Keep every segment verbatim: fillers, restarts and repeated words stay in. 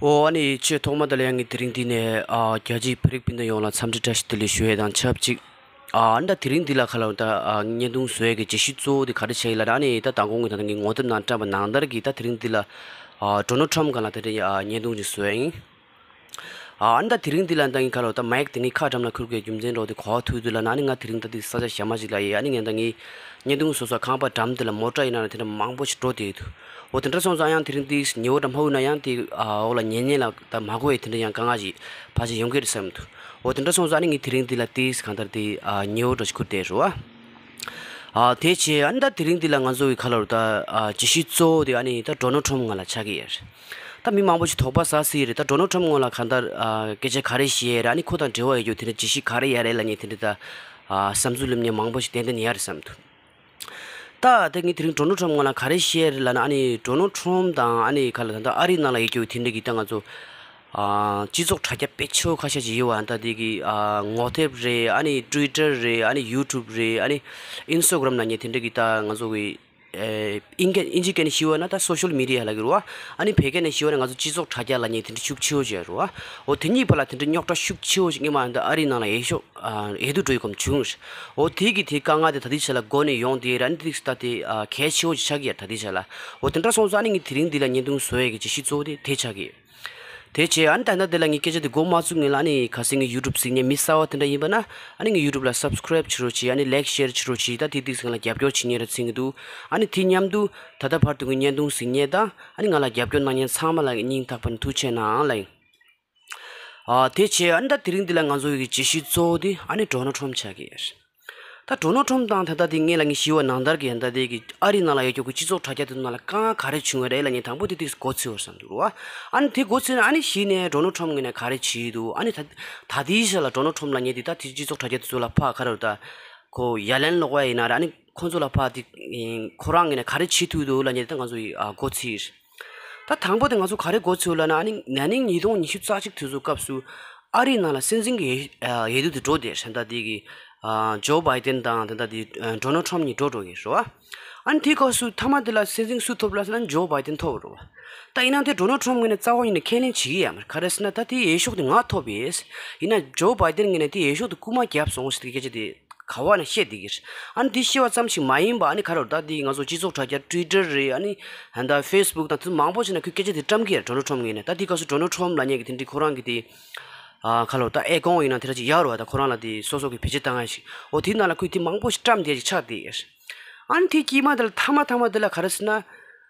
ཨོ་ཨ་ནི་ཆེས་ཐོག་མ་དེ་ལ་ཡང་ངས་དེ་རིང་འདི་ནས་ཨ་རྒྱལ་སྤྱིའི་བོད་རིགས་སྤུན་ཟླ་ཡོངས་ལ་འཚམས་འདྲི་བཀྲ་ཤིས་བདེ་ལེགས་ཞུ་ཡས་དང་ཆབས་ཅིག་ཨ་ཨ་ནི་ད་དེ་རིང་འདི་ལ་ཁ་ལ་ད་ཨ་བརྙན་ཐུང་བཟོ་ཡས་ཀྱི་བརྗོད་གཞི་གཙོ་བོ་དེ་ག་རེ་བྱས་ཡིན་ལབ་ན། ཨ་ནི་ད་མདང་དགོང་གི་ད་ངས་ངོ་དེབ་ནང་བཀྲམ་པ་ནང་ལྟར་གྱི་ད་དེ་རིང་འདི་ལ་ཨ་ཌོ་ནལ་ཊམ་སྒང་ལ་དེ་རིང་ཨ་བརྙན་ཐུང་ཅིག་བཟོ་ཡས་ཡིན། ཨ་ཨ་ནི་ད་དེ་རིང་འདི་ལ་ད་ངས་ཁ་ལ་ད་མའིག་དེ་ངས་ཁ་འགྲམ་ལ་ཁུར་དགོས་རྒྱུ་མཚན་འདྲ་བོ་དེ་ག་པར་ཐུག་འདུག་ལབ་ན། ཨ་ནི་ང་དེ་རིང་ད་དེ་ས་ཆ་གཞན་མ་ཞིག་ལ་ཡོད། ཨ་ནི་ངས་ད་ངས་བརྙན་ཐུང་བཟོ་ས་ཁང་པ་འགྲམ་དེ་ལ་མོ་ཊ་ཡིན་ན་ལ་དེ་འདྲ་མང་པོ་ཞིག་འགྲོ་བསྡད་འདུག་འོ་དེ་འདྲ་སོང་ཙང་ཡང་དེ་རིང་དེ་ཉེ་བོ་འདྲ་མ་འོས་ན་ཡང་དེ་ཨ་འོག་ལ་ཉན་ཉན་ལ་ད་མ་གོ་བའི་དེ་འདྲ་ཡང་དཀའ་ངལ་ཞིག་ཕལ་ཆེར་ཡོང་གི་རེད་བསམ་འདུག་འོ་དེ་འདྲ་སོང་ཙང་ཨ་ནི་ངས་དེ་རིང་འདི་ལ་དེ་གང་ལྟར་དེ་ཨ་ཉེ་བོ་འདྲ་ཞིག་ཁུར་བསྡད་རེད་བ། ཨ་དེ་བྱས་ཨ་ནི་ད་དེ་རིང་འདི་ལ་ང་ཚོ་གི་ཁ་ལ་རུ་ད་ཨ་བརྗོད་གཞི་གཙོ་བོ་དེ་ཨ་ནི་ད་ཌོ་ནལ་ཊམ་སྒང་ལ་ཆགས་ཀྱི་ཡོད་རེད། ད་མི་མང་པོ་ཞིག་དོགས་པ་ཟ་སྲིད་རེད། ད་ཌོ་ནལ་ཊམ་སྔོན་ལ་གང་ལྟར་ཨ་སྐད་ཆ་ག་རེ་བཤད་རེད། ཨ་ནི་ཁོ་དང་འབྲེལ་བ་ཡོད་རྒྱུ་དེ་འདྲ་བརྗོད་གཞི་ག་རེ་ཡོད་རེད་ལབ་མཁན་དེ་འདྲ་ད་ཨ་བསམ་ཚུལ་ལབ་མཁན་མང་པོ་ཞིག་ཏན་ཏན་ཡོད་རེད་བསམ་འདུག་ད་ད་ངས་དེ་རིང་ཌོ་ནལ་ཊམ་སྔོན་ལ་ག་རེ་བཤད་རེད་ལབ་ན། ཨ་ནི་ཌོ་ནལ་ཊམ་དང་ཨ་ནི་ག་ལ་ད་ད་ཨ་རིའི་ནང་ལ་ཡོད་རྒྱུ་དེ་འདྲ་གི་ད་ང་ཚོ་ཨ་སྤྱི་ཚོགས་དྲ་རྒྱ་དཔེ་ཆེ་བོ་ཁ་ཤས་ཅིག་ཡོད་བ། ད་དེ་གི་ཨ་ངོ་དེབ་རེད། ཨ་ནི་ཊུའི་ཊར་རེད། ཨ་ནི་ཡུ་ཊུབ་རེད། ཨ་ནི་ཨིན་སི་ཊ་གྷི་རམ་ལབ་མཁན་དེ་འདྲ་གི་ད་ང་ཚོ་གི་ཨེ་ཨིན་སྐད་ཨིན་ཇི་སྐད་ནས་ཞུས་པ་ན་ད་སོ་ཤལ་མི་ཌི་ཡ་ལབ་ཀྱི་རེད་བ། ཨ་ནི་བོད་སྐད་ནས་ཞུས་པ་ན་ང་ཚོ་སྤྱི་ཚོགས་དྲ་རྒྱ་ལབ་མཁན་དེ་འདྲ་ཤུགས་ཆེ་བོ་ཅིག་རེད་བ། འོ་དེ་གཉིས་བར་ལ་དེ་འདྲ་རྙོག་དྲ་ཤུགས་ཆེ་བོ་ཞིག་སྔོན་མ་ད་ཨ་རིའི་ནང་ལ་ཡོད་ཤོག་ཨ་ཡོད་དུ་འགྲོ་ཡི་གོམ་བྱུང་། འོ་དེ་གི་དེ་དཀའ་ངལ་དེ་ད་ལྟའི་ཆ་ལ་འགོ་ནས་ཡོང་དེ་ར། ཨ་ནི་དེ་ད་དེ་ཨ་གལ་ཆེ་བོ་ཞིག་ཆགས་ཀྱི་ཡ་ད་ལྟའི་ཆ་ལ། འོ་དེ་འདྲ་སོང་ཙང་ཨ་ནི་ངས་དེ་རིང་འདི་ལ་བརྙན་ཐུང་བཟོ་ཡས་ཀྱི་བརྗོད་གཞི་གཙོ་བོ་དེ་དེ་ཆགས་ཀྱི་ཡོད། དེ་བྱས་ཨ་ནི་ད་ལྟ་དེ་ལ་ངས་སྐད་ཆ་དེ་འགོ་མ་བཙུགས་སྔོན་ལ། ཨ་ནི་གལ་སྲིད་ངའི་ཡུ་ཊུབ་གཟིགས་མཁན་མི་གསར་བ་དེ་འདྲ་ཡིན་པ་ན། ཨ་ནི་ངའི་ཡུ་ཊུབ་ལ་སབ་སི་ཀ་རེབ་བྱེད་རོགས་བྱེད། ཨ་ནི་ལའིག་ཤེར་བྱེད་རོགས་བྱེད། ད་དེ་དེ་སྒང་ལ་རྒྱབ་སྐྱོར་བྱེད་མཁན་རེད་ཚིག་གི་འདུག་ཨ་ནི་དེ་མཉམ་དུ་ད་ལྟ་བར་དུ་གི་བརྙན་ཐུང་གཟིགས་མཁན་དང་ཨ་ནི་ང་ལ་རྒྱབ་སྐྱོར་གནང་མཁན་ཚང་མ་ལ་སྙིང་ཐག་པ་ནས་ཐུགས་རྗེ་ཆེ་གནང་ལ་ཡིན། ཨ་དེ་བྱས་ཨ་ནི་ད་དེ་རིང་འདི་ལ་ང་ཚོ་གི་བརྗོད་གཞི་གཙོ་བོ་དེ་ཨ་ནི་ཌོ་ནལ་ཊམ་ཆགས་ཀྱི་ཡོད། ད་ཌོ་ནལ་ཊམ་དང་ད་ལྟ་དེ་སྔོན་ལ་ངས་ཞུས་པ་ནང་ལྟར་གྱི་ད་ལྟ་དེ་གི་ཨ་རིའི་ནང་ལ་ཡོད་རྒྱུ་གི་སྤྱི་ཚོགས་དྲ་རྒྱ་དེ་ཚོ་ནང་ལ་དཀའ་ངལ་ག་རེ་བྱུང་བ་རེད་ལབ་མཁན་དང་པོ་དེ་དེ་འགོ་ཚུགས་པ་བསམ་འདུག་རོ། ཨ་ནི་དེ་འགོ་ཚུགས་ནས་ཨ་ནི་གཞི་ནས་ཌོ་ནལ་ཊམ་ངོས་ནས་ག་རེ་བྱས་འདུག་ཨ་ནི་ད་ད་ལྟའི་ཆ་ལ་ཌོ་ནལ་ཊམ་ལབ་མཁན་དེ་ད་དེ་སྤྱི་ཚོགས་དྲ་རྒྱ་དེ་ཚོ་ལ་ཕར་ག་རེ་ད་ཁོ་ཡ་ལན་སློག་པ་ཡིན་ན་རེད། ཨ་ནི་ཁོ་ཚོ་ལ་ཕར་དེ་ཁོ་རང་ངོས་ནས་ག་རེ་བྱེད་ཐུབ་འདུག་ལབ་མཁན་དེ་ད་ང་ཚོ་ཡི་ཨ་འགོ་ཚུགས། ད་དང་པོ་དེ་ང་ཚོ་ག་རེ་འགོ་ཚུགས་ལབ་ན། ཨ་ནི་ན་ནིང་ཉིས་སྟོང་ཉི་ཤུ་རྩ་གཅིག་དུས་ཚོད་སྐབས་སུ་ཨ་རིའི་ནང་ལ་སྲིད་འཛིན་གྱི་འོས་འོས་བསྡུ་དེ་འགྲོ་བསྡད་ཤག་ད་དེ་གི་ཨ་ཇོ་བྷའི་ཏན་དང་ད་ལྟ་དེ་ཨ་ཌོ་ནལ་ཊམ་གཉིས་འགྲོ་འགྲོ་གི་རེད་བ། ཨ་ནི་དེའི་སྐབས་སུ་མཐའ་མ་དེ་ལ་སྲིད་འཛིན་སུ་ཐོབ་ལབ་ཟེར་ན་ཇོ་བྷའི་ཏན་ཐོབ་རེད་བ། ད་ཡིན་ན་དེ་ཌོ་ནལ་ཊམ་ངོས་ནས་རྩ་བ་ཉིད་ནས་ཁས་ལེན་བྱེད་ཀྱི་ཡོད་མ་རེད། ག་རེ་ཟེར་ན་ད་དེའི་འོས་ཤོག་དེ་ང་ཐོབ་ཡོད། ཡིན་ན་ཇོ་བྷའི་ཏན་ངོས་ནས་དེའི་འོས་ཤོག་དེ་རྐུ་མ་བརྒྱབ་སོང་ཟེར་གྱི་སྐད་ཆ་དེ་ག་བ་ནས་བཤད་བསྡད་ཀྱི་རེད། ཨ་ནི་འདི་བཤད་པ་ཙམ་ཞིག་མ་ཡིན་པ། ཨ་ནི་ག་རེ་ད་འདི་ང་ཚོ་སྤྱི་ཚོགས་དྲ་རྒྱ་ཊུའི་ཊར་རེད། ཨ་ནི་ད་ཕེ་སི་བུག་དང་དེ་མང་པོ་ཞིག་ན་ཁོས་སྐད་ཆ་དེ་བཀྲམ་གྱི་རེད། ཌོ་ནལ་ཊམ་ངོས་ནས། ད་འདི་སྐབས་སུ་ཌོ་ནལ་ཊམ་ལབ་མཁན་གྱི་དེ་འདྲའི་ཁོ་རང་གི་དེ་ཨ་ག་ལོ་ད་ཨེ་ཀོན་ཡིན་ན་དེ་འདྲ་ཅིག་ཡོད་རེད་བ། ད་ཁོ་རང་ལ་དེ་སོ་སོ་གི་བེད་སྤྱོད་བཏང་ཡ་ཞིག་འོ་དེའི་ནང་ལ་ཁོས་དེ་མང་པོ་ཞིག་བཀྲམ་བསྡད་ཅིག་ཆགས་བསྡད་ཡོད། ཨ་ནི་དེ་དཀྱིལ་མ་དེ་ལ་མཐའ་མ་མཐའ་མ་དེ་ལ་ག་རེ་ཟེར་ན།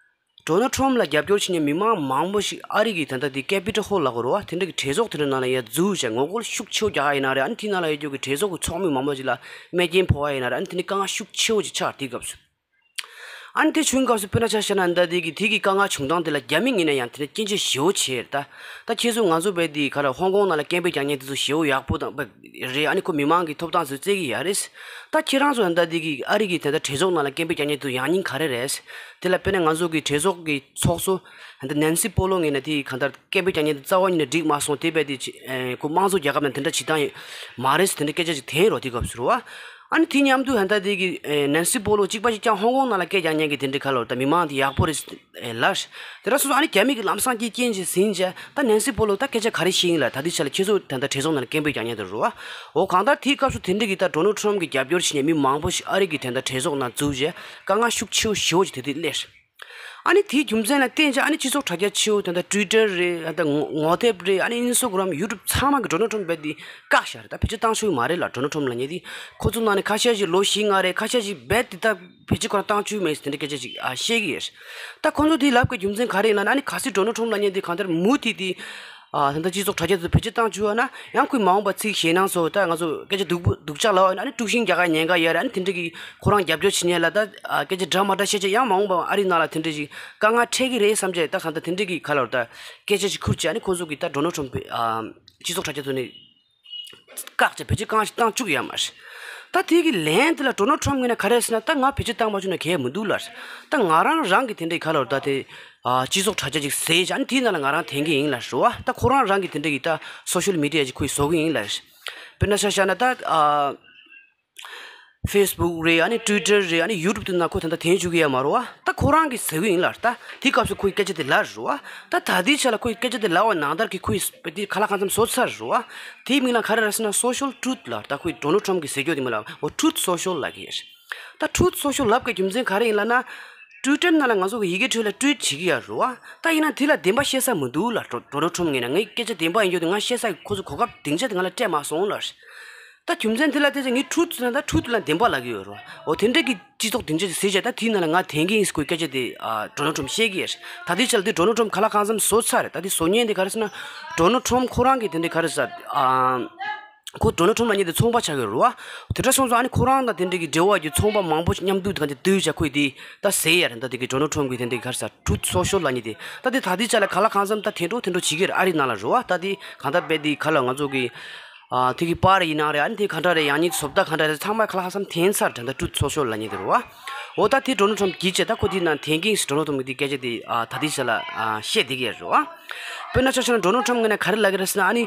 ཌོ་ནལ་ཊམ་ལ་རྒྱབ་སྐྱོར་བྱེད་མཁན་མི་མང་མང་པོ་ཞིག་ཨ་རི་གི་ད་ལྟ་དེ་ཀེ་པི་ཊལ་ཧོལ་ལབ་དགོས་རེད་བ། དེ་འདྲ་གི་གྲོས་ཚོགས་དེ་འདྲ་ནང་ལ་ཡར་འཛུལ་བྱས་ངོ་རྒོལ་ཤུགས་ཆེ་བོ་རྒྱག་ཡ་ཡིན་ན་རེད། ཨ་ནི་དེའི་ནང་ལ་ཡོད་རྒྱུ་གི་གྲོས་ཚོགས་ཀྱི་ཚོགས་མི་མང་པོ་ཞིག་ལ་རྨས་སྐྱོན་ཕོག་པ་ཡིན་ན་རེད། ཨ་ནི་དེ་ནི་དཀའ་ངལ་ཤུགས་ཆེ་བོ་ཞིག་ཆགས་དེའི་སྐབས་སུ། ཨ་ནི་དེ་བྱུང་སྐབས་སུ་དཔེར་ན་ཆ་བཞག་ན་ད་དེ་གི་དེ་གི་དཀའ་ངལ་བྱུང་སྟངས་དེ་ལ་རྒྱ་མི་ངོས་ནས་ཡང་དེ་འདྲ་སྐྱོན་བརྗོད་ཞེ་བོ་བྱས་རེད་ད། ད་ཁྱེད་ཚོ་ང་ཚོ་བས་དེ་ག་རེ་ཧོང་ཀོང་ནང་ལ་སྐད་འབོད་རྒྱག་མཁན་དེ་ཚོ་ཞེ་བོ་ཡག་པོ་དང་རེད། ཨ་ནི་ཁོ་མི་མང་གི་ཐོབ་ཐང་ཚོ་རྩོད་ཀྱི་ཡོད་རེད། ད་ཁྱེད་རང་ཚོ་ད་དེ་གི་ཨ་རི་གི་དེ་འདྲ་གྲོས་ཚོགས་ནང་ལ་སྐད་འབོད་རྒྱག་མཁན་དེ་ཚོ་ཡག་སྙིང་ག་རེ་རེད། དེ་ལ་དཔེར་ན་ང་ཚོ་གི་གྲོས་ཚོགས་ཀྱི་ཚོགས་གཙོ་ད་ནན་སི་པོ་ལོ་ངོས་ནས་དེ་གང་ལྟར་སྐད་འབོད་རྒྱག་མཁན་དེ་རྩ་བ་ཉིད་ནས་འགྲིག་མ་སོང་། དེ་བས་དེ་ཅི་ཨེ་ཁོ་དམངས་གཙོ་རྒྱལ་ཁབ་ནང་དེ་འདྲ་བྱེད་སྟངས་ཡོད་མ་རེད་ཟེར་དེ་འདྲ་སྐད་ཆ་ཅིག་འཐེན་རོགས་དེ་སྐབས་སུ་རེད་བ། ཨ་ནི་དེ་མཉམ་དུ་ད་ལྟ་དེ་གི་ཨེ་ནན་སི་པོ་ལོ་གཅིག་པ་གཅིག་རྐྱང་ཧོང་ཀོང་ནང་ལ་སྐད་རྒྱག་མཁན་གྱི་དེ་འདྲའི་ཁ་ལོ་ད་མི་མང་དེ་ཡག་པོ་རེད་ཨེ་ལབ། དེ་འདྲ་སོང་ཙང་ཨ་ནི་རྒྱ་མི་གི་ལམ་སང་སྐྱེས་རྐྱེན་ཅིག་ཟིན་བྱས་ད་ནན་སི་པོ་ལོ་ད་སྐད་ཆ་ག་རེ་བཤད་ཡིན་ལ། ད་དེ་ཆ་ལ་ཁྱེད་ཚོ་ད་ལྟ་གྲོས་ཚོགས་ནང་ལ་སྐད་འབོད་རྒྱག་མཁན་དེ་རེད་བ། འོ་གང་ལྟར་དེའི་སྐབས་སུ་དེ་འདྲ་གི་ད་ཌོ་ནལ་ཊམ་གི་རྒྱབ་སྐྱོར་བྱེད་མཁན་མི་མང་པོ་ཞིག་ཨ་རི་གི་དེ་འདྲ་གྲོས་ཚོགས་ནང་འཛུལ་བྱས་དཀའ་ངལ་ཤུགས་ཆེ་བོ་ཞེ་བོ་ཅིག་དེ་དུས་སླེབས། ཨ་ནི་དེའི་རྒྱུ་མཚན་ལ་བརྟེན་བྱས་ཨ་ནི་སྤྱི་ཚོགས་དྲ་རྒྱ་ཆེ་བོ་དེ་འདྲ་ཊུའི་ཊར་རེད། ཨ་ད་ངོ་ངོ་དེབ་རེད། ཨ་ནི་ཨིན་སི་ཊ་གྷི་རམ་ཡུ་ཊུབ་ཚང་མ་གི་ཌོ་ནལ་ཊམ་རྦད་དེ་བཀག་བཞག་རེད། ད་བེད་སྤྱོད་བཏང་ཆོག་གི་མ་རེད་ལ། ཌོ་ནལ་ཊམ་ལབ་མཁན་དེ་ཁོ་ཚོ་ནང་ནས་ཁ་ཤས་ཤིག་ལོ་བཞི་ལྔ་རེད། ཁ་ཤས་ཤིག་རྦད་དེ་ད་བེད་སྤྱོད་ཁོ་རང་བཏང་བཅུག་མེད་ཟེར་དེ་འདྲ་སྐད་ཆ་ཅིག་ཨ་བཤད་ཀྱི་ཡོད། ད་ཁོ་ཚོ་དེ་ལབ་དགོས་རྒྱུ་མཚན་ག་རེ་ཡིན་ལབ་ན། ཨ་ནི་གལ་སྲིད་ཌོ་ནལ་ཊམ་ལབ་མཁན་དེ་གང་ལྟར་མུ་མཐུད་དེ་ཨ་ད་ལྟ་སྤྱི་ཚོགས་དྲ་རྒྱ་དེ་བེད་སྤྱོད་བཏང་བཅུག་པ་ན་ཡང་ཁོས་མ་འོངས་པ་ཚིག་ཞེད་སྣང་ཚོ་ད་ང་ཚོ་སྐད་ཆ་སྡུག་པོ་སྡུག་ཅག་ལབ་པ་ཡིན་ན། ཨ་ནི་དཀྲུག་ཤིང་རྒྱག་ག་ཉེན་ཁ་ཡོད་རེད། ཨ་ནི་དེ་འདྲ་གི་ཁོ་རང་རྒྱབ་སྐྱོར་བྱེད་མཁན་ལ་ད་ཨ་སྐད་ཆ་འདྲ་མ་འདྲ་བཤད་བྱས་ཡང་མ་འོངས་པ་ཨ་རིའི་ནང་ལ་དེ་འདྲ་ཞིག་དཀའ་ངལ་འཕྲད་ཀྱི་རེད་བསམ་བྱས་ད་གང་ལྟར་དེ་འདྲ་གི་ཁ་ལོར་ད་སྐད་ཆ་ཞིག་ཁུར་བྱས། ཨ་ནི་ཁོ་ཚོ་གིས་ད་ཌོ་ནལ་ཊམ་ཕི་ཨ་སྤྱི་ཚོགས་དྲ་རྒྱ་ཚོ་ནས་བཀག་བྱས་བེད་སྤྱོད་གང་ཞིག་བཏང་བཅུག་ཡོད་མ་རེད། ད་དེ་གི་ལན་དེ་ལ་ཌོ་ནལ་ཊམ་ངོས་ནས་ག་རེ་ཟེར་ན། ད་ང་བེད་སྤྱོད་བཏང་མ་བཅུག་ན་གལ་མི་འདུག་ལབ། ད་ང་རང་རང་གི་དེ་འདྲའི་ཁ་ལོར་ད་དེ་ཨ་སྤྱི་ཚོགས་དྲ་རྒྱ་ཅིག་བཟོས་བྱས་ཨ་ནི་དེའི་ནང་ལ་ང་རང་འཐེན་གྱི་ཡིན་ལབ་རེད་བ། ད་ཁོ་རང་རང་གི་དེ་འདྲ་གི་ད་སོ་ཤལ་མི་ཌི་ཡ་ཅིག་ཁོས་བཟོ་གི་ཡིན་ལབ། དཔེར་ན་ཆ་བཞག་ན་ད་ཨ། ཕེ་སི་བུག་རེད། ཨ་ནི་ཊུའི་ཊར་རེད། ཨ་ནི་ཡུ་ཊུབ་དེ་ན་ཁོ་ད་ལྟ་འཐེན་བཅུག་གི་ཡོད་མ་རེད་བ། ད་ཁོ་རང་གིས་ཟེར་གི་ཡིན་ལ། ད་དེ་སྐབས་སུ་ཁོའི་སྐད་ཆ་དེ་ལབ་རེད་བ། ད་ད་ལྟའི་ཆ་ལ་ཁོའི་སྐད་ཆ་དེ་ལབ་པ་ནང་ལྟར་གྱི་ཁོའི་དེ་ཁ་ལག་གང་འཚམ་བཟོ་ཚར་རེད་བ། དེའི་མིང་ལ་ག་རེ་རེད་ཟེར་ན་སོ་ཤལ་ཊུ་རུ་ཐི་ལབ། ད་ཁོའི་ཌོ་ནལ་ཊམ་གྱིས་ཟེར་རྒྱུ་དེ་མིང་ལ་འོ་ཊུ་རུ་ཐི་སོ་ཤལ་ལབ་གི་ཡོད། ད་ཊུ་རུ་ཐི་སོ་ཤལ་ལབ་དགོས་རྒྱུ་མཚན་ག་རེ་ཡིན་ལབ་ན། ཊུའི་ཊར་ནང་ལ་ང་ཚོ་གི་ཡི་གེ་ཁྲོད་ལ་ཊུའིཊ་བྱེད་ཀྱི་ཡོད་རེད་བ། ད་ཡིན་ན་དེ་ལ་བདེན་པ་བཤད་ས་མི་འདུག་ལ། ཌོ་ཌོ་ནལ་ཊམ་ངོས་ནས་ངའི་སྐད་ཆ་བདེན་པ་ཡིན་རྒྱུ་དེ་ང་བཤད་ས་ཁོ་ཚོ་གོ་སྐབས་སྡིངས་ཆ་དེ་ང་ལ་སྤྲད་མ་སོང་ལ། ད་རྒྱུ་མཚན་དེ་ལ་བལྟས་ཚེ་ངས་ཊུ་རུ་ཐི་ལབ་ན་ད་ཊུ་རུ་ཐི་ལབ་ན་བདེན་པ་ལབ་ཀྱི་ཡོད་རེད་བ། འོ་དེ་འདྲ་གི་སྤྱི་ཚོགས་སྡིངས་ཆ་དེ་ཟེར་བྱས། ད་དེའི་ནང་ལ་ང་འཐེན་གྱི་ཡིན་ཟེར་ཁོའི་སྐད་ཆ་དེ་ཨ་ཌོ་ནལ་ཊམ་བཤད་ཀྱི་ཡོད། ད་ལྟའི་ཆ་ལ་དེ་ཌོ་ནལ་ཊམ་ཁ་ལག་གང་འཚམ་བཟོ་ཚར་རེད། ད་དེ་བཟོ་མཁན་དེ་ག་རེ་ཟེར་ན་ཌོ་ནལ་ཊམ་ཁོ་རང་གི་དེ་འདྲ་ག་རེ་ཟེར་ཨ། ཁོ་ཌོ་ནལ་ཊམ་ལབ་མཁན་དེ་ཚོང་པ་ཆགས་ཡོད་རེད་བ། དེ་འདྲ་སོང་ཙང་ཨ་ནི་ཁོ་རང་དང་དེ་འདྲ་གི་འབྲེལ་བ་ཡོད་ཚོང་པ་མང་པོ་ཞིག་མཉམ་དུ་དེ་ག་དེ་སྡོད་བྱས་ཁོས་དེ་ད་ཟེར་ཡ་རེད། ད་དེ་གི་ཌོ་ནལ་ཊམ་གི་དེ་འདྲ་གི་ག་རེ་ཟེར་ཊུ་རུ་ཐི་སོ་ཤལ་ལབ་མཁན་དེ་ད་དེ་ད་ལྟའི་ཆ་ལ་ཁ་ལག་གང་འཚམ་ད་འཐེན་འགྲོ་འཐེན་འགྲོ་བྱེད་ཀྱི་རེད། ཨ་རི་ནང་ལ་རེད་བ། ད་དེ་གང་ལྟར་རྦད་དེ་ག་ལ་ང་ཚོ་གི་ཨ་དེ་གི་པར་ཡིན་ན་རེད། ཨ་ནི་དེ་ག་འདྲ་རེད། ཡང་སྙིང་བཟོ་ལྟ་ག་འདྲ་རེད། ཚང་མ་ཁ་ལག་གང་འཚམ་འཐེན་ཚར་རེད། ད་ཊུ་རུ་ཐི་སོ་ཤལ་ལབ་མཁན་དེ་རེད་བ། འོ་ད་དེ་ཌོ་ནལ་ཊམ་གིས་བྱས། ད་ཁོ་དེའི་ནང་འཐེན་གྱི་ཡིན་ཟེར་ཌོ་ནལ་ཊམ་གི་དེ་སྐད་ཆ་དེ་ཨ་ད་ལྟའི་ཆ་ལ་ཨ་བཤད་བསྡད་ཀྱི་ཡོད་རེད་བ། དཔེར་ན་ཆ་བཞག་ན་ཌོ་ནལ་ཊམ་ངོས་ནས་ག་རེ་ལབ་ཀྱི་རེད་ཟེར་ན། ཨ་ནི་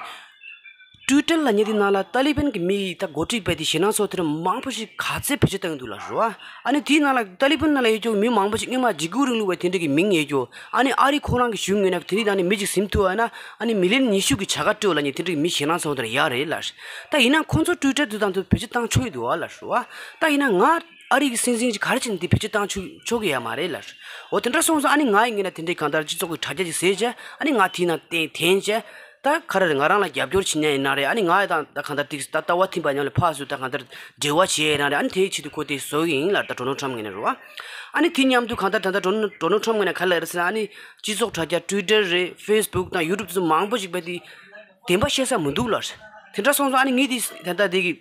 ཊུའི་ཊར་ལབ་མཁན་དེ་ནང་ལ་ཏཱ་ལི་བན་གྱི་མི་ཡིས་ད་འགོ་ཁྲིད་པའི་དེ་ཞེད་སྣང་ཚོགས་དེར་མང་པོ་ཞིག་ག་ཚད་བེད་སྤྱོད་བཏང་གི་འདུག་ལ་རེད་བ། ཨ་ནི་དེའི་ནང་ལ་ཏཱ་ལི་བན་ནང་ལ་ཡོད་ཀྱོག་མི་མང་པོ་ཞིག་སྔོན་མ་འཇིགས་སྐུལ་རིང་ལུགས་པའི་དེ་འདྲ་གི་མིང་ཡོད་ཀྱོག་ཨ་ནི་ཨ་རི་ཁོ་རང་གི་གཞུང་ངོས་ནས་དེ་རིང་ད་ནི་མི་ཅིག་ཟིན་ཐུབ་པ་ན་ཨ་ནི་མི་ལི་ཡོན་ཉི་ཤུ་གི་བྱ་དགའ་སྤྲོད་ལབ་མཁན་དེ་འདྲ་གི་མི་ཞེད་སྣང་ཚོགས་དེར་ཡོད་རེད་ལ། ད་ཡིན་ན་ཁོ་ཚོ་ཊུའི་ཊར་དེ་དང་དེ་བེད་སྤྱོད་བཏང་ཆོག་གི་འདུག་བ་ལ་རེད་བ། ད་ཡིན་ན་ང་ཨ་རི་གི་སྲིད་འཛིན་གྱིས་ག་རེ་བྱས་ནས་འདི་བེད་སྤྱོད་བཏང་ཆོག་ཆོག་གི་ཡོད་མ་རེད་ལ། འོ་དེ་འདྲ་སོང་ཙང་ཨ་ནི་ང་ཡི་ངོས་ནས་དེ་འདྲའི་གང་ལྟར་སྤྱི་ཚོགས་ཀྱི་དྲ་རྒྱ་ཅིག་ཟེར་བྱས། ཨ་ནི་ང་དེའི་ནང་བསྟན་འཐེན་བྱས། ད་ག་རེ་རེད། ང་རང་ལ་རྒྱབ་སྐྱོར་བྱེད་མཁན་ཡིན་ན་རེད། ཨ་ནི་ང་ཡི་དང་ད་གང་ལྟར་ཏིག་ད་ལྟ་བ་འཐེན་པ་མཉམ་ལ་ཕར་ཚུར་ད་གང་ལྟར་འབྲེལ་བ་བྱེད་ཡིན་ན་རེད། ཨ་ནི་དེའི་ཆེད་དུ་ཁོ་དེ་བཟོ་གི་ཡིན་ལ། ད་ཌོ་ནལ་ཊམ་ངོས་ནས་རེད་བ། ཨ་ནི་དེ་མཉམ་དུ་གང་ལྟར་ད་ལྟ་ཌོ་ནལ་ཌོ་ནལ་ཊམ་ངོས་ནས་ག་རེ་ལབ་རེད་ཟེར་ན། ཨ་ནི་སྤྱི་ཚོགས་དྲ་རྒྱ་ཊུའི་ཊར་རེད། ཕེ་སི་བུག་དང་ཡུ་ཊུབ་དེ་ཚོ་མང་པོ་ཞིག་བས་དེ་བདེན་པ་བཤད་ས་མི་འདུག་ལ། དེ་འདྲ་སོང་ཙང་ཨ་ནི་ངས་དེ་ད་ལྟ་དེ་གི་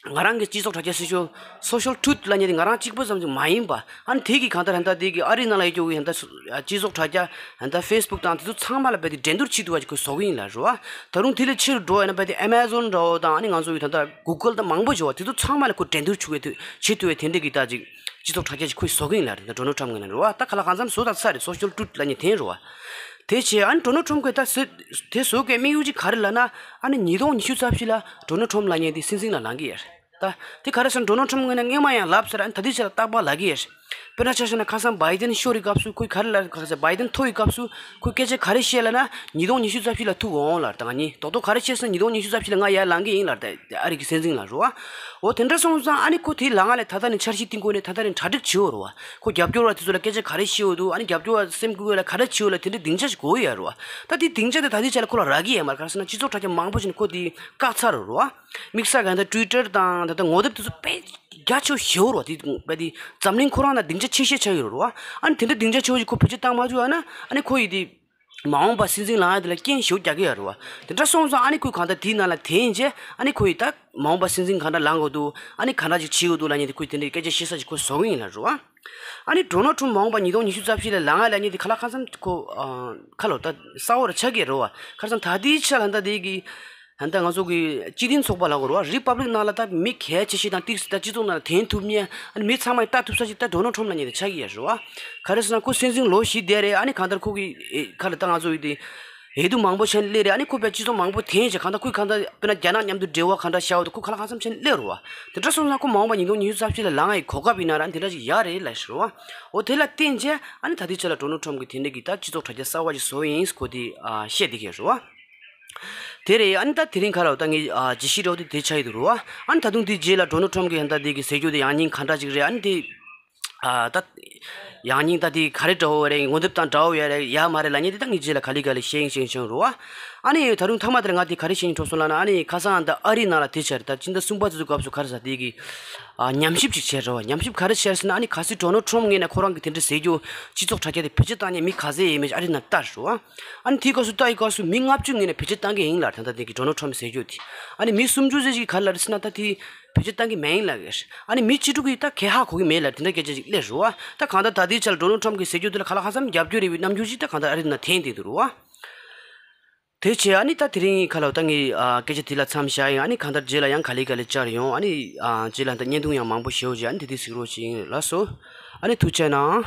ང་རང་གི་སྤྱི་ཚོགས་དྲ་རྒྱ་སྲིད་ཤོག་སོ་ཤལ་ཊུ་རུ་ཐི་ལབ་མཁན་དེ་ང་རང་གཅིག་པོ་ཙམ་ཞིག་མ་ཡིན་པ། ཨ་ནི་དེ་གི་གང་ལྟར་ཧན་ད་དེ་གི་ཨ་རི་ནང་ལ་ཡོད་ཀྱོག་གི་ཧན་ད་སྤྱི་ཚོགས་དྲ་རྒྱ་ཧན་ད་ཕེ་སི་བུག་དང་དེ་ཚོ་ཚང་མ་ལ་བས་དེ་འགྲན་བསྡུར་བྱེད་ཐུབ་པ་ཞིག་ཁོས་བཟོ་གི་ཡིན་ལ་རེད་བ། ད་རུང་དེ་ལས་ཆེ་རུ་འགྲོ་ཡ་ན་བས་དེ་ཨེ་མ་ཛོན་འདྲ་བོ་དང་། ཨ་ནི་ང་ཚོ་གི་ད་ལྟ་གུ་གལ་དང་མང་པོ་ཞིག་བ། དེ་ཚོ་ཚང་མ་ལ་ཁོས་འགྲན་བསྡུར་བྱེད་ཐུབ་བྱེད་ཐུབ་པའི་དེ་འདྲ་གི་ད་ཅིག་སྤྱི་ཚོགས་དྲ་རྒྱ་ཞིག་ཁོས་བཟོ་གི་ཡིན་ལ་རེད། ད་ཌོ་ནལ་ཊམ་ངོས་ནས་རེད་བ། ད་ཁ་ལག་གང་འཚམ་བཟོ་ད་ཚར་རེད། སོ་ཤལ་ཊུ་རུ་ཐི་ལབ་མཁན་དེ་རེད་བ། དེ་བྱས་ཨ་ནི་ཌོ་ནལ་ཊམ་ཁོས་ད་ཟེར་དེ་བཟོ་དགོས་དམིགས་ཡུལ་ཅིག་ག་རེ་ལབ་ན། ཨ་ནི་ཉིས་སྟོང་ཉི་ཤུ་རྩ་བཞི་ལ་ཌོ་ནལ་ཊམ་ལབ་མཁན་དེ་སྲིད་འཛིན་ལ་ལངས་ཀྱི་ཡོད་རེད། ད་དེ་ག་རེ་ཟེར་ན་ཌོ་ནལ་ཊམ་ངོས་ནས་སྔོན་མ་ཡང་ལབ་ཚར། ཨ་ནི་ད་ལྟའི་ཆ་ལ་རྟག་པར་ལབ་ཀྱི་ཡོད་རེད། དཔེར་ན་ཆ་བཞག་ན་ཁ་སང་བྷའི་ཌེན་ཤོར་བའི་སྐབས་སུ་ཁོས་ག་རེ་ལབ། ཁ་སང་བྷའི་ཌེན་ཐོབ་པའི་སྐབས་སུ་ཁོས་སྐད་ཆ་ག་རེ་བཤད་ལབ་ན། ཉིས་སྟོང་ཉི་ཤུ་རྩ་བཞི་ལ་ཐུག་འོང་ལབ། ད་ང་གཉིས་རྡོག་རྡོག་ག་རེ་བཤད་ཟེར་ན། ཉིས་སྟོང་ཉི་ཤུ་རྩ་བཞི་ལ་ང་ཡར་ལངས་ཀྱི་ཡིན་ལབ། ད་ཨ་རི་གི་སྲིད་འཛིན་ལ་རེད་བ། འོ་དེ་འདྲ་སོང་ཙང་ཨ་ནི་ཁོ་དེ་ལངས་ལས་ད་ལྟ་ནས་འཆར་གཞི་བཏིང་དགོས་ནས་ད་ལྟ་ནས་གྲ་སྒྲིག་བྱེད་འོ་རེད་བ། ཁོ་རྒྱབ་སྐྱོར་བ་དེ་ཚོ་ལ་སྐད་ཆ་ག་རེ་བཤད་འོ་འདུག་ཨ་ནི་རྒྱབ་སྐྱོར་བ་སེམས་འགུལ་བ་ལ་ག་རེ་བྱེད་འོ་ལ་དེ་འདྲའི་སྡིངས་ཆ་ཞིག་དགོས་ཡ་རེད་བ། ད་དེ་སྡིངས་ཆ་དེ་ད་ལྟའི་ཆ་ལ་ཁོ་ལ་རག་གི་ཡོད་མ་རེད། ག་རེ་ཟེར་ན་སྤྱི་ཚོགས་དྲ་རྒྱ་མང་པོ་ཞིག་ནས་ཁོ་དེ་བཀག་ཚར་རེད་བ། དམིགས་བསལ་ག་ད་ཊུའི་ཊར་དང་ད་ལྟ་ངོ་དེབ་དེ་ཚོ་དཔེ་རྒྱ་ཆེ་ཞེ་པོ་རེད་བ། དེ་དཔེ་དེ་འཛམ་གླིང་ཁོ་རང་ནང་སྡིངས་ཆ་ཆེ་ཤོས་ཆགས་ཡོད་རེད་བ། ཨ་ནི་དེ་འདྲ་སྡིངས་ཆ་ཆེ་བོ་ཞིག་ཁོ་བེད་སྤྱོད་བཏང་མ་བཅུག་ཨ་ན་ཨ་ནི་ཁོ་ཡི་དེ་མ་འོངས་པ་སྲིད་འཛིན་ལངས་ཡ་དེ་ལ་རྐྱེན་ཞེ་པོ་རྒྱག་གི་ཡོད་རེད་བ། དེ་འདྲ་སོང་ཙང་ཨ་ནི་ཁོས་གང་ལྟར་དེའི་ནང་ལ་འཐེན་བྱས། ཨ་ནི་ཁོ་ཡི་ད་མ་འོངས་པ་སྲིད་འཛིན་གང་འདྲ་ལངས་དགོས་འདུག་ཨ་ནི་གང་འདྲ་ཅིག་བྱེད་དགོས་འདུག་ལབ་མཁན་དེ་ཁོས་དེ་འདྲའི་སྐད་ཆ་བཤད་ས་ཞིག་ཁོས་བཟོ་གི་ཡིན་ལ་རེད་བ། ཨ་ནི་ཌོ་ནལ་ཊམ་མ་འོངས་པ་ཉིས་སྟོང་ཉི་ཤུ་རྩ་བཞི་ལ་ལངས་ཡ་ལབ་མཁན་དེ་ཁ་ལག་གང་འཚམ་ཁོ་ཨ་ཁ་ལོ་ད་གསལ་བོ་ར་ཆགས་ཀྱི་རེད་བ། ག་རེ་ཟེར་ན་ད་ལྟའི་ཆ་ལ་ད་དེ་གི་ད་ལྟ་ང་ཚོ་གི་སྤྱི་མཐུན་ཚོགས་པ་ལབ་དགོས་རེད་བ། རི་པབ་ལིག་ནང་ལ་ད་མི་གལ་ཆེ་ཤོས་དང་ཏིག་ཙམ་ད་སྤྱི་ཚོགས་ནང་ལ་འཐེན་ཐུབ་མཁན། ཨ་ནི་མི་ཚང་མས་ལྟ་ཐུབ་ས་ཞིག་ད་ཌོ་ནལ་ཊམ་ལབ་མཁན་དེ་ཆགས་ཀྱི་ཡོད་རེད་བ། ག་རེ་ཟེར་ན་ཁོ་སྲིད་འཛིན་ལོ་བཞི་བསྡད་རེད། ཨ་ནི་གང་ལྟར་ཁོ་གི་ཨེ་ཁ་ལ་ད་ང་ཚོ་ཡི་དེ་འོས་བསྡུ་མང་པོ་བྱས་ནས་སླེབས་རེད། ཨ་ནི་ཁོ་པས་སྤྱི་ཚོགས་མང་པོ་འཐེན་བྱས། གང་ལྟར་ཁོས་གང་ལྟར་དཔེར་ན་རྒྱ་ནག་མཉམ་དུ་འབྲེལ་བ་གང་འདྲ་བཞག་འོ་དེ་ཁོ་ཁ་ལག་གང་འཚམ་བྱས་ནས་སླེབས་རེད་བ། དེ་འདྲ་སོང་ཙང་ཁོ་མ་འོངས་པ་ཉིས་སྟོང་ཉི་ཤུ་རྩ་བཞི་ལ་ལངས་ཡ་གོ་སྐབས་ཡིན་ན་ར་དེ་འདྲ་ཞིག་ཡག་རེད་ལབ་ཞུ་རེད་བ། འོ་དེ་ལ་བརྟེན་བྱས་ཨ་ནི་ད་ལྟའི་ཆ་ལ་ཌོ་ནལ་ཊམ་གི་དེ་འདྲ་གི་ད་སྤྱི་ཚོགས་དྲ་རྒྱ་གསར་བ་ཞིག་བཟོ་ཡིན་ཁོ་དེ་ཨ་བཤད་བསྡད་ཀྱི་ཡོད་རེད་བ། དེ་རེད། ཨ་ནི་ད་དེ་རིང་ཁ་ལ་ད་ངས་ཨ་ཇི་ཤི་རོ་དེ་དེ་ཆགས་ཡོད་རེད་བ། ཨ་ནི་ད་དུང་དེ་རྗེས་ལ་ཌོ་ནལ་ཊམ་གི་ཧན་ད་དེ་གི་ཟེར་རྒྱུ་དེ་ཡང་སྙིང་ག་འདྲ་ཅིག་རེད། ཨ་ནི་དེ་ཨ་ད་ཡང་སྙིང་ད་དེ་ག་རེ་འདྲ་བོ་རེད། ངོ་དེབ་དང་འདྲ་བོ་ཡ་རེད་ཡ་མ་རེད་ལབ་མཁན་དེ་ད་ངས་རྗེས་ལ་ག་ལེ་ག་ལེ་བཤད་ཡིན་བཤད་ཡིན་བྱུང་རེད་བ། ཨ་ནི་ད་རུང་ཐ་མ་དེར་ང་དེ་ག་རེ་བཤད་ཡིན་འགྲོ་སོང་ལབ་ན། ཨ་ནི་ཁ་སང་ད་ཨ་རིའི་ནང་ལ་དེ་བྱས་རེད། ད་སྤྱི་ཟླ་གསུམ་པ་དེ་ཚོ་སྐབས་སུ་ག་རེ་ཟ་དེ་གི་ཨ་ཉམས་ཞིབ་ཅིག་བྱས་རེད་བ། ཉམས་ཞིབ་ག་རེ་བྱས་ཟེར་ན། ཨ་ནི་གལ་སྲིད་ཌོ་ནལ་ཊམ་ངོས་ནས་ཁོ་རང་གི་དེ་འདྲ་ཟེར་རྒྱུ་སྤྱི་ཚོགས་དྲ་རྒྱ་དེ་བེད་སྤྱོད་བཏང་མཁན་མི་ག་ཚད་ཡོད་མེད་ཨ་རི་ནང་ལྟ་རེད་བ། ཨ་ནི་དེའི་སྐབས་སུ་ལྟ་ཡི་སྐབས་སུ་མི་ལྔ་བཅུ་ངོས་ནས་བེད་སྤྱོད་བཏང་གི་ཡིན་ལབ། ད་ལྟ་དེ་གི་ཌོ་ནལ་ཊམ་ཟེར་རྒྱུ་དེ། ཨ་ནི་མི་སུམ་ཅུ་ཙམ་ཞིག་ག་རེ་ལབ་རེད་ཟེར་ན། ད་དེ་བེད་སྤྱོད་བཏང་གི་མེད་ཡིན་ལབ་ཀྱི་རེད། ཨ་ནི་མི་བཅུ་དྲུག་གིས་ད་གས་ཧ་གོ་གི་མེད་ལབ་དེ་འདྲ་སྐད་ཆ་ཞིག་སླེབས་རེད་བ། ད་གང་ལྟར་ད་ལྟའི་ཆར་ཌོ་ནལ་ཊམ་གི་ཟེར་རྒྱུ་དེ་ལ་ཁ་ལག་གང་འཚམ་རྒྱབ་སྐྱོར་ཡོད་པའི་རྣམ་འགྱུར་ཞིག་ད་གང་ལྟར་ཨ་རི་ནང་འཐེན་བསྡད་འདུག་རེད་བ། དེ་བྱས་ཨ་ནི་ད་དེ་རིང་ཁ་ལོ་ད་ངས་ཨ་སྐད་ཆ་དེ་ལ་མཚམས་བཞག་ཡིན། ཨ་ནི་གང་ལྟར་རྗེས་ལ་ཡང་ག་ལེ་ག་ལེ་བཅར་ཡོང་། ཨ་ནི་ཨ་རྗེས་ལ་ད་བརྙན་ཐུང་ཡང་མང་པོ་ཞེ་པོ་ཅིག་ཨ་ནི་དེ་དུས་གཟིགས་རོགས་བྱེད་ཡིན། ལགས་སོ། ཨ་ནི་ཐུགས་རྗེ་གནང་།